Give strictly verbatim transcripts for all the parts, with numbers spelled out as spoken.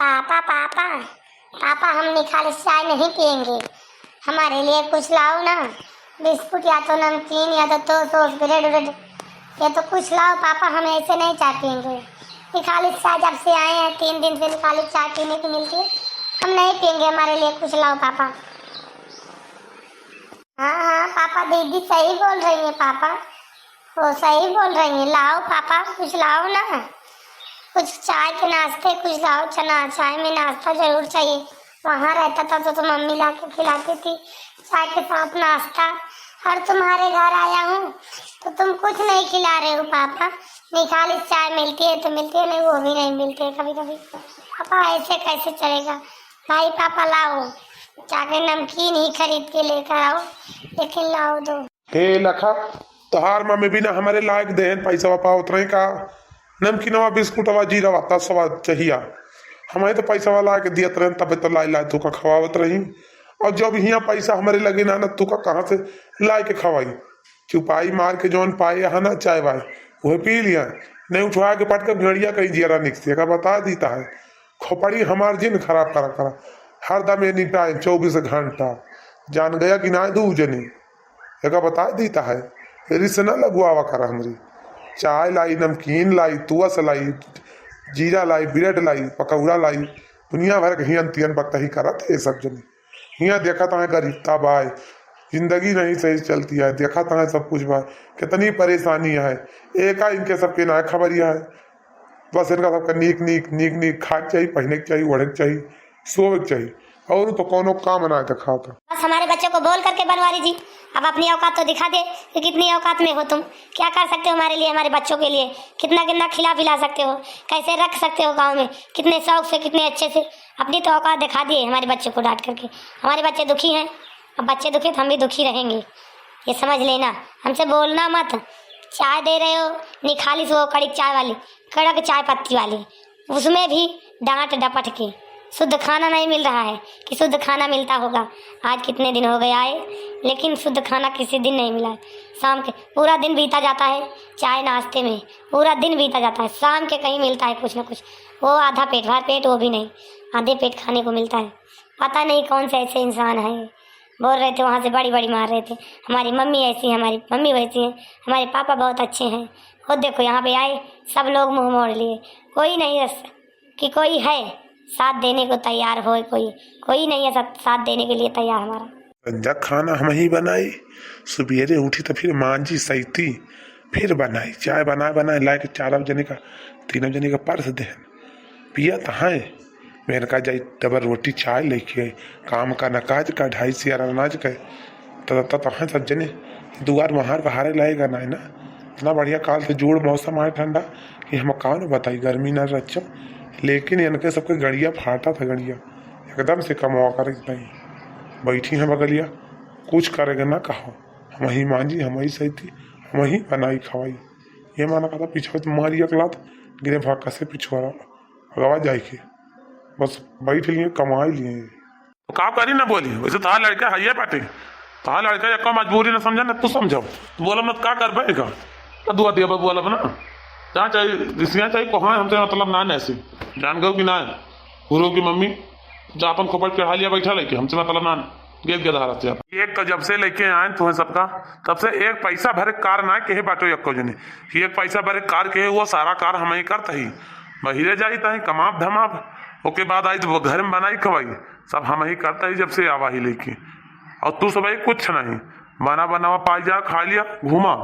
पापा, पापा, पापा, हम निखालिस चाय नहीं पिएंगे, हमारे लिए कुछ लाओ ना, बिस्कुट या तो नमकीन या तो टोस्ट वोस्ट, ब्रेड व्रेड, या तो कुछ लाओ पापा, हम ऐसे नहीं चाय पिएंगे। निखालिस चाय जब से आए हैं, तीन दिन से निखालिस चाय पीने की मिलती है, हम नहीं पिएंगे, हमारे लिए कुछ लाओ पापा। हाँ, हाँ, पापा, दीदी सही बोल रही है पापा, वो सही बोल रही है, लाओ पापा, कुछ लाओ ना, कुछ चाय के नाश्ते कुछ लाओ, चना, चाय में नाश्ता जरूर चाहिए। वहाँ रहता था तो, तो मम्मी ला के खिलाती थी चाय के साथ नाश्ता, और तुम्हारे घर आया हूँ तो तुम कुछ नहीं खिला रहे हो पापा। निखालिस चाय मिलती है तो मिलती है, नहीं वो भी नहीं मिलती है कभी कभी। पापा, ऐसे कैसे चलेगा? भाई पापा, लाओ, जाके नमकीन ही खरीद के लेकर आओ, लेकिन लाओ दो। हे लखा, तोहार मम्मी बिना हमरे लायक देहन पैसा पावत रही का? नमकीनवा, बिस्कुटवा, जीरावा, तसवा चाहिया। हमें तो पैसा लायक दियत रहन, तबे तो लाई लाई तू का खवावत रही। और जब हियाँ पैसा हमरे लगे ना, ना तू का कहाँ से लायक खवाई? चुपाई मार के जौन पाए है ना चाय वाय, उहे पी लिया। नहीं उठवा के पटक गड़िया कहीं जियरा निकसे का बता दीता है। खोपड़ी हमार जिन खराब करा करा, हरदम ये निटाए चउबीस घंटा। जान गया कि ना दू जनी, एका बता दीता है। रिस ना लगवावा करा हमरी। चाय लाई, नमकीन लाई, तुअस लाई, जीरा लाई, ब्रेड लाई, पकौड़ा लाई, दुनिया भर के हियन तियन बकतही करत है सब जनी। हियाँ देखत हैं गरीबता बाय, जिंदगी नहीं सही चलती है, देखत हैं सब कुछ बाय, कितनी परेशानी है। एका इनके सबके ना खबरिया है। बस इनका सबका नीक नीक, नीक नीक खाए के चाहिए, पहने के चाहिए, ओढ़े के चाहिए, सोवे के चाहिए, और तो कोनो काम ना दिखाता। बस हमारे बच्चों को बोल करके बनवारी जी, अब अपनी औकात तो दिखा दे कि कितनी औकात में हो तुम, क्या कर सकते हो हमारे लिए, हमारे बच्चों के लिए, कितना कितना खिला पिला सकते हो, कैसे रख सकते हो गाँव में, कितने शौक से, कितने अच्छे से। अपनी तो औकात दिखा दिए हमारे बच्चों को डांट करके। हमारे बच्चे दुखी हैं, अब बच्चे दुखी तो हम भी दुखी रहेंगे, ये समझ लेना। हमसे बोलना मत। चाय दे रहे हो, निखालिस वो कड़क चाय वाली, कड़क चाय पत्ती वाली, उसमें भी डांट डपट के। शुद्ध खाना नहीं मिल रहा है कि शुद्ध खाना मिलता होगा। आज कितने दिन हो गए आए, लेकिन शुद्ध खाना किसी दिन नहीं मिला है। शाम के पूरा दिन बीता जाता है चाय नाश्ते में, पूरा दिन बीता जाता है, शाम के कहीं मिलता है कुछ ना कुछ, वो आधा पेट, भर पेट वो भी नहीं, आधे पेट खाने को मिलता है। पता नहीं कौन से ऐसे इंसान हैं, बोल रहे थे वहाँ से बड़ी बड़ी मार रहे थे, हमारी मम्मी ऐसी है, हमारी मम्मी वैसी है, हमारे पापा बहुत अच्छे हैं। खुद देखो यहाँ पे आए, सब लोग मुँह मोड़ लिए, कोई नहीं रस कि कोई है साथ देने को तैयार हो, कोई, कोई नहीं है साथ, साथ देने के लिए तैयार हमारा। संझा खाना हम ही बनाई, सुबेरे उठी तो फिर मांजी सैती, फिर बनाई, चाय बनाए बनाए लाए के चारों जने का, तीनों जने का परस देहन। पिया तो है, मेहनका जाई डबल रोटी चाय लेके आई, काम का ना काज का, ढाई सियार अनाज का, तब तक तो है सब जने दुआर महार बहारे लाएगा ना, है ना। इतना बढ़िया काल से जोड़ मौसम आए ठंडा कि हम कौन बताई, गर्मी ना रच्चा, लेकिन इनके सबके गड़िया फाटा था, गड़िया एकदम से कमवा कर इतना ही बैठी हैं बगलिया, कुछ करेगा ना कहो, हम ही मांजी, हम ही सैती, हम ही बनाई खवाई। ये माना कहता पीछे तो मारी एक लात, गिरे भाग से पिछुआरा भगवा जाए के, बस बैठ लिए, कमाई लिए। तो का करी ना बोली, वैसे तोहार लड़का है ये बाटे, तोहार लड़का एको मजबूरी ना समझा ना तू समझाओ, तू बोला मत का कर पाएगा, तो दुआ दिया बोला बना, जहाँ चाहे रिसिया चाहे कोहाँ, हमसे मतलब ना ऐसे, जान गयो कि ना, गुरु की मम्मी जा अपन खोपट चढ़ा लिया बैठा लेके, हमसे मतलब ना, गेद गेद हारत जाता। एक तो जब से लेके आए तुम्हें सबका, तब से एक पैसा भरे कार ना कहे बाटो एको जने, कि एक पैसा भरे कार कहे, वो सारा कार हम ही करता ही, बहिरे जाई ताही कमाब धमाब, ओके बाद आई तो वो घर में बनाई खवाई, सब हम ही करता ही जब से आवा ही लेके। और तू सब कुछ नहीं, बना बनावा पाई जा, खा लिया, घूमा,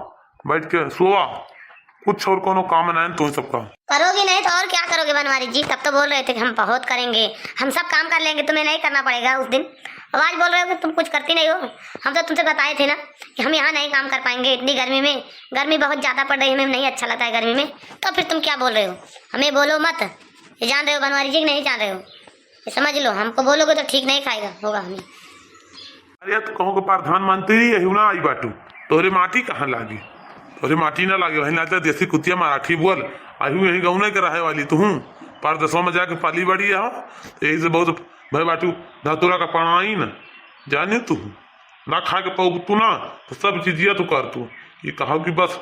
बैठ के सोवा, कुछ और कोनो काम नहीं तुम सबका। करोगी नहीं तो और क्या करोगे बनवारी जी? तब तो बोल रहे थे कि हम बहुत करेंगे, हम सब काम कर लेंगे, तुम्हें नहीं करना पड़ेगा उस दिन। अब आज बोल रहे हो कि तुम कुछ करती नहीं हो। हम तो तुमसे बताए थे ना कि हम यहाँ नहीं काम कर पाएंगे इतनी गर्मी में, गर्मी बहुत ज़्यादा पड़ रही है, हमें नहीं अच्छा लगता है गर्मी में। तो फिर तुम क्या बोल रहे हो? हमें बोलो मत, ये जान रहे हो बनवारी जी कि नहीं जान रहे हो? ये समझ लो, हमको बोलोगे तो ठीक नहीं खाएगा, होगा हमें। अरे, तो कहूँ के प्रधानमंत्री यही ना आई बाटू, तोरे माटी कहाँ लागी? तोरे माटी ना लागे, वही नाचा देसी कुतिया मराठी बोल, आई यही गाँव के रहे वाली तू, परदेशों में जाके पाली बड़ी है, तो यही से बहुत भय बाटू, धतुरा का पढ़ाई न जाने तू, ना खा के पाऊ तू ना, तो सब चीजिया तू कर तू। ये कहो कि बस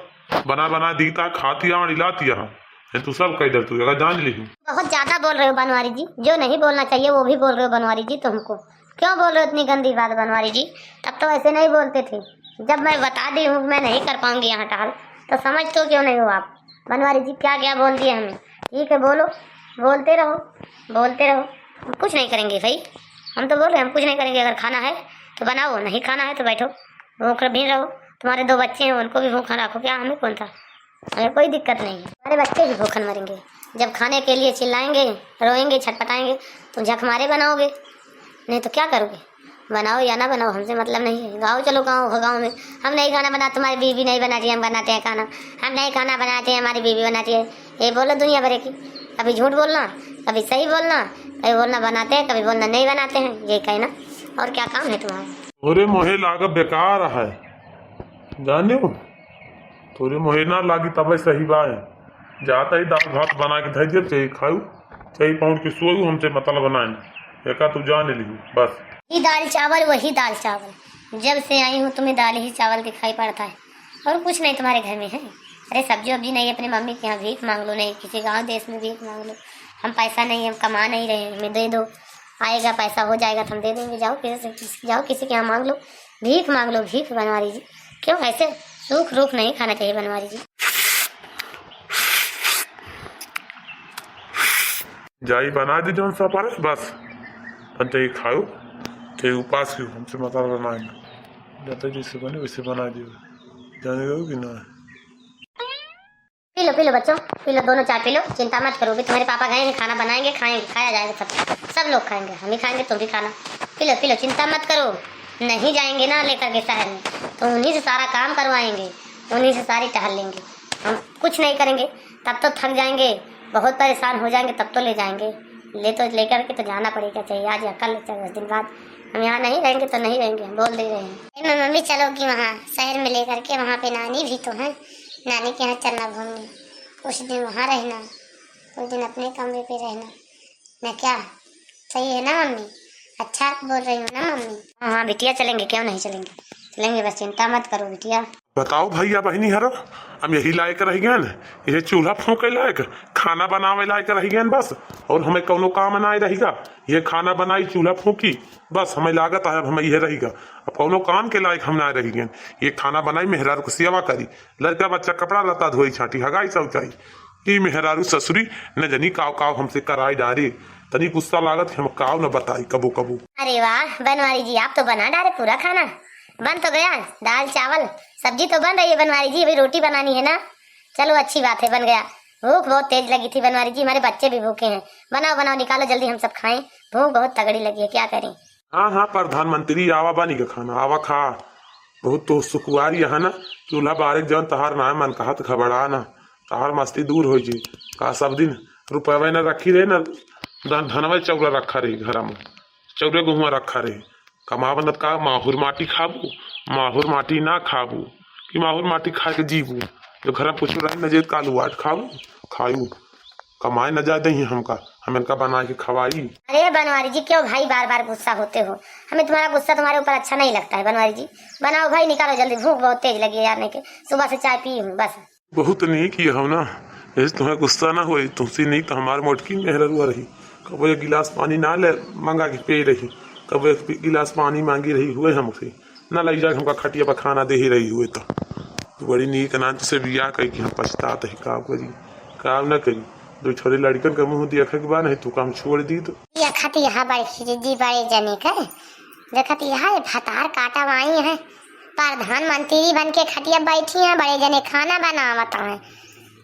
बना बना दीता, खाती यहाँ, इलाती यहाँ। ये तू सब कह दे, तू अगर जान ली। बहुत ज्यादा बोल रहे हो बनवारी जी, जो नहीं बोलना चाहिए वो भी बोल रहे हो बनवारी जी तुमको। क्यों बोल रहे हो इतनी गंदी बात बनवारी जी? तब तो ऐसे नहीं बोलते थे। जब मैं बता दी हूँ मैं नहीं कर पाऊंगी यहाँ टहल, तो समझते क्यों नहीं हो आप? बनवारी जी क्या क्या बोल दिए हमें। ठीक है, बोलो, बोलते रहो, बोलते रहो, हम कुछ नहीं करेंगे भाई। हम तो बोल रहे हैं हम कुछ नहीं करेंगे। अगर खाना है तो बनाओ, नहीं खाना है तो बैठो, भूख भी रहो। तुम्हारे दो बच्चे हैं, उनको भी भूखा रखो, क्या हमें कौन था, हमें कोई दिक्कत नहीं है। हमारे बच्चे भी भूखन मरेंगे, जब खाने के लिए चिल्लाएंगे, रोएंगे, छटपटाएंगे, तुम झक मारे बनाओगे, नहीं तो क्या करोगे? बनाओ या ना बनाओ, हमसे मतलब नहीं है। गाँव चलो, गाँव हो, गाँव में हम नहीं खाना बना, तुम्हारी बीवी नहीं बनाती, हम बनाते हैं खाना। हम नहीं खाना बनाते हैं, हमारी बीवी बनाती है। ये बोलो दुनिया भर की, कभी झूठ बोलना, कभी सही बोलना, कभी बोलना बनाते हैं, कभी बोलना नहीं बनाते हैं, ये कहना। और क्या काम है तुम्हारा? अरे मोहे लाग बेकार है, जानियो, तोरे मोहे ना लागी तबे सही बाय। जाता ही दाल भात बना के धर दियो, चाहे खाऊ, चाहे पहुँच के सोऊ, हमसे मतलब बनाए। एका तू जान लिहू, बस। वही दाल चावल, वही दाल चावल। जब से आई हूँ तुम्हें दाल ही चावल दिखाई पड़ता है, और कुछ नहीं तुम्हारे घर में है। अरे सब्जी वब्जी नहीं, अपनी मम्मी के यहाँ भीख मांग लो, नहीं किसी गाँव देश में भीख मांग लो। हम पैसा नहीं, हम कमा नहीं रहे हैं, हमें दे दो, आएगा पैसा, हो जाएगा तो हम दे देंगे। जाओ किसी से, किसी, जाओ किसी के यहाँ मांग लो, भीख मांग लो, भीख बनवारी जी। क्यों ऐसे सूख रूख नहीं खाना चाहिए बनवारी जी। जाई बना दी जौन सा पारस बस, अपन चाहे खाओ, चाहे उपास हो, हमसे मतलब बनाए ना। जाता जैसे बने वैसे बना दियो, जाने दो कि ना। पी लो, पी लो बच्चों, पी लो, दोनों चाय पी लो, चिंता मत करो, अभी तुम्हारे पापा गए हैं, खाना बनाएंगे, खाएंगे, खाया जाएगा सब, सब लोग खाएंगे, हम ही खाएंगे, तुम भी खाना। पी लो, पी लो, चिंता मत करो, नहीं जाएंगे ना लेकर के शहर में, तो उन्हीं से सारा काम करवाएंगे, उन्हीं से सारी टहल लेंगे, हम कुछ नहीं करेंगे। तब तो थक जाएंगे, बहुत परेशान हो जाएंगे, तब तो ले जाएंगे, ले तो लेकर के तो जाना पड़ेगा, चाहे आज या कल, चाहे दस दिन बाद। हम यहाँ नहीं रहेंगे तो नहीं रहेंगे, हम बोल दे रहे हैं। ए, मैं मम्मी चलोगी वहाँ शहर में लेकर के, वहाँ पे नानी भी तो है, नानी के यहाँ चलना घूमने, कुछ दिन वहाँ रहना, कुछ दिन अपने कमरे पे रहना, ना क्या? सही है ना मम्मी? अच्छा बोल रही हूँ ना मम्मी? हाँ, हाँ बिटिया, चलेंगे, क्यों नहीं चलेंगे, चलेंगे, बस चिंता मत करो बिटिया। बताओ भैया बहिनी हरो, हम यही लायक रह गए न, यह चूल्हा फूंके लायक, खाना बनावे लायक रह गए बस, और हमें कौनो काम ना रहेगा। ये खाना बनाई, चूल्हा फूंकी, बस हमें लागत है अब हमें यह रहेगा, अब कौनो काम के लायक हम ना रह गए। ये खाना बनाई, मेहरारू को सेवा करी, लड़का बच्चा कपड़ा लत्ता धोई छाटी, हगाई शौचाई, ई मेहरारू ससुरी न जनी काव काव हमसे कराई डारे। तनी गुस्सा लागत कि हम काव न बताई कबो कबो। अरे वाह बनवारी जी, आप तो बना डारे पूरा खाना। बन तो गया, दाल चावल सब्जी तो बन रही है बनवारी जी, अभी रोटी बनानी है ना। चलो अच्छी बात है, बन गया। भूख बहुत तेज लगी थी बनवारी जी, हमारे बच्चे भी भूखे हैं। बनाओ बनाओ, निकालो जल्दी, हम सब खाएं, भूख बहुत तगड़ी लगी है, क्या करें। हाँ हाँ प्रधानमंत्री, आवा बानी का खाना, आवा खा। बहुत तो सुकुवारी यहाँ ना, चूल्हा बारे जौन तहार ना मन कहत घबरा ना। तहार मस्ती दूर होइ जी। का सब दिन रुपयवा न रखी रहे न, धन-, धनवा चौरा रखा रही घर में, चौरे गहुआ रखा रही। कमावन त का माहुर माटी खाबू, माहुर माटी ना खाबू, कि माहुर माटी खाए के जीबू। जो घर में कुछ रही न जे कालू आट खाबू, खायू, कमाए न जाए दही हमका, हम इनका बना के खवाई। अरे बनवारी जी, क्यों भाई बार बार गुस्सा होते हो? हमें तुम्हारा गुस्सा तुम्हारे ऊपर अच्छा नहीं लगता है बनवारी जी। बनाओ भाई, निकालो जल्दी, भूख बहुत तेज लगी है यार, नहीं के सुबह से चाय पी हूँ बस। बहुत नीक ये हो ना, यदि तुम्हें गुस्सा ना होई, तुमसे नीक तो हमार मोटकी मेहररुआ रही। कबो एक गिलास पानी ना ले मांगा के पी रही, कबो एक गिलास पानी मांगी रही हुए हमसे, ना लई जाके हमका खटिया पर खाना दे ही रही हुए तो। तू बड़ी नीक नान से बियाह कई कि हम पछतात है, का करी, का ना करी। दो छोरे लड़कन का मुंह देखा के बा नहीं, तू काम छोड़ दी तो। ये खतिया बड़की दीदी बड़े जने के, देखत यहाँ ये भतार काटा वाई है, प्रधानमंत्री बन के खटिया बैठी हैं, बड़े जने खाना बनावत हैं।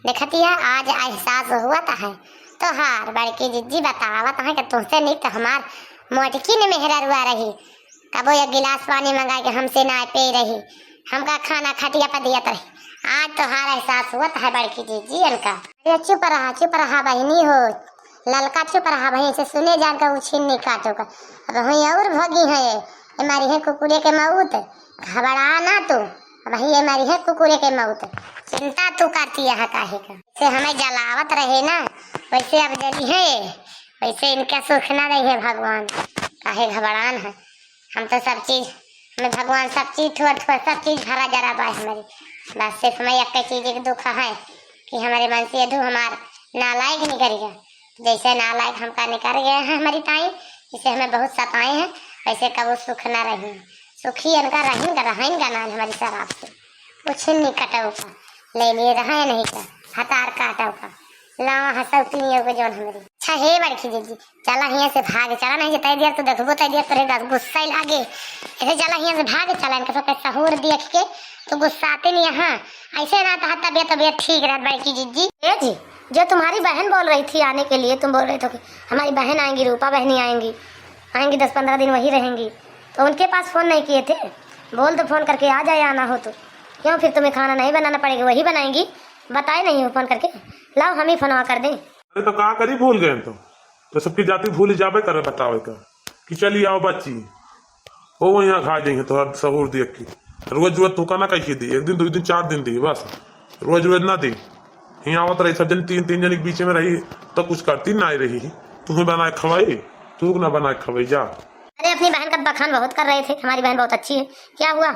देखत यह आज एहसास हुआ है, तोहार बड़की जिज्जी बतावत हैं कि तुमसे निक तो हमार मोटकी ने मेहररुआ रही, कबो एक गिलास पानी मंगा के हमसे ना पे रही, हमका खाना खटिया पर दियत रही। आज तोहार एहसास हुआ है बड़की जिज्जी इनका। अरे चुप रहा, चुप रहा बहिनी हो, ललका चुप रहा बहिनी, से सुने जान का उछिन नहीं काटो का। अब हुई और भगी है, ये मारी है कुकुरे के मऊत। घबरा ना तू, अब ही ये मरी है कुकुरे के मौत। चिंता तू करती है काहे का? से हमें जलावत रहे ना, वैसे अब जली है, वैसे इनका सुख ना रही है भगवान, काहे घबरान है। हम तो सब चीज, हमें भगवान सब चीज, थोड़ थोड़ सब चीज भरा जरा बा हमारी। बस सिर्फ हमें एक चीज एक दुख है कि हमारे मन से धू हमार नालायक निकरिया। जैसे नालायक हमका निकर गए हैं हमारी ताई, इसे हमें बहुत सताए हैं, वैसे कबो सुख ना रही। सुखी इनका रहीन का, रहीन का ना हमारी शराब से। कुछ नहीं कटौ का, ले लिए रहा है नहीं का, हतार काटौ का। लावा हंसौ तीनियों के जौन हमारी। अच्छा हे बड़की जीजी, चला हियां से भाग, चला नहीं जे तय दिया तो देखबो तय दिया तोरे गस-, गुस्सा ही लागे। ऐसे चला हियां से भाग, चला इनके सबके सहूर देख के तो गुस्साते नहीं यहाँ। ऐसे ना तो तबियत, तबियत ठीक रहत बड़की जीजी। ए जी, जो तुम्हारी बहन बोल रही थी आने के लिए, तुम बोल रहे थे कि हमारी बहन आएंगी, रूपा बहनी आएंगी, आएंगी दस पन्द्रह दिन वही रहेंगी, तो उनके पास फोन नहीं किए थे? बोल दो फोन करके आ जाए, आना हो तो। क्यों फिर तुम्हें खाना नहीं बनाना पड़ेगा, वही बनाएंगी, बताए नहीं हो फोन करके, लाओ हम ही फोनवा कर दें। अरे तो का करी, भूल गए तो, तो सबकी जाति भूल जाबे करे बतावे का कि चली आओ बच्ची, ओ यहाँ खा जाइए तो सहूर देख के। रोज रोज तू का ना कही दी, एक दिन, दो दिन, चार दिन दी बस, रोज रोज ना दी। यहाँ आवत रही सब जन, तीन, तीन जन के बीच में रही तो कुछ करती ना रही। तुम्हें बनाए खवाई, तू ना बनाए खवाई जा। अरे अपनी बहन का बखान बहुत कर रहे थे, हमारी बहन बहुत अच्छी है, क्या हुआ?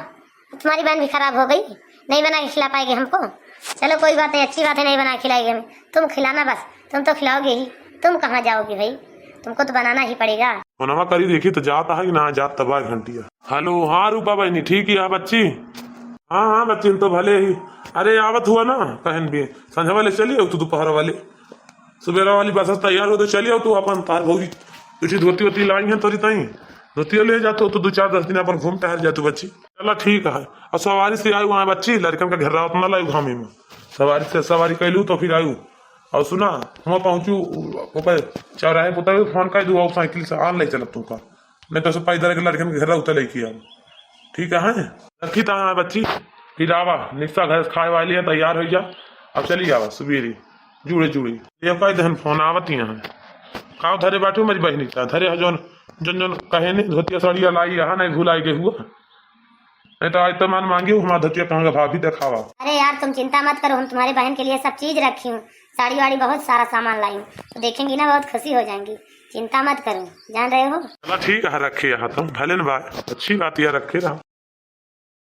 तुम्हारी बहन भी खराब हो गई, नहीं बना के खिला पाएगी हमको। चलो कोई बात नहीं, अच्छी बात है, नहीं बना के खिलाएगी हमें। तुम खिलाना बस, तुम तो खिलाओगे ही, तुम कहाँ जाओगे भाई, तुमको तो बनाना ही पड़ेगा। फोनवा करी देखी तो जात है कि ना जात तबाह घंटिया। हेलो, हाँ रूपा बहनी, ठीक है बच्ची? हाँ, हाँ बच्ची, हम तो भले ही। अरे आवत हुआ ना, कहन भी संझा वाले चलिए तू दोपहर वाले। सुबेरा वाली बस से तैयार हो तो चली आओ तू अपन, तार भौजी कुछ धोती वोती लाई है तोरी ताई, धोतिया ले जा तो, तो दो चार दस दिन अपन घूम टहल जा तू बच्ची। चला ठीक है, और सवारी से आयु आए बच्ची, लड़कन का घेरावत ना लायु घामे में, सवारी से सवारी कैलू तो फिर आयु। और सुना, हुआ पहुँचू ऊपर चौराहे पर उतरु, फोन कर दू और साइकिल से आन ले चलब तुमका, नहीं तो सब पैदल के लड़कन के घेरा उतर लेके आओ। ठीक है, हैं? रखी ता है बच्ची, फिर आवा, निस्सा घर से खाए वाली है, तैयार हो जा। अब चली आवा सुबेरे, जुड़े जुड़े। ये कह दहन फोन आवत ही है। काव धरे बाटू मेरी बहनी का, धरे है जौन, जौन, जौन कहे नहीं, धोतिया साड़िया लाई यहाँ, नहीं भुलाई गए हुआ। नहीं तो आज तो मन मांगी, हमारा धोतिया कहूँगा भाभी दिखावा। अरे यार, तुम चिंता मत करो, हम तुम्हारे बहन के लिए सब चीज रखी हूँ, साड़ी वाड़ी बहुत सारा सामान लाई हूँ, तो देखेंगी ना, बहुत खुशी हो जाएंगी। चिंता मत करो, जान रहे हो। चला ठीक है, रखे यहाँ तो भले न भाई, अच्छी बात यह रखे रहा।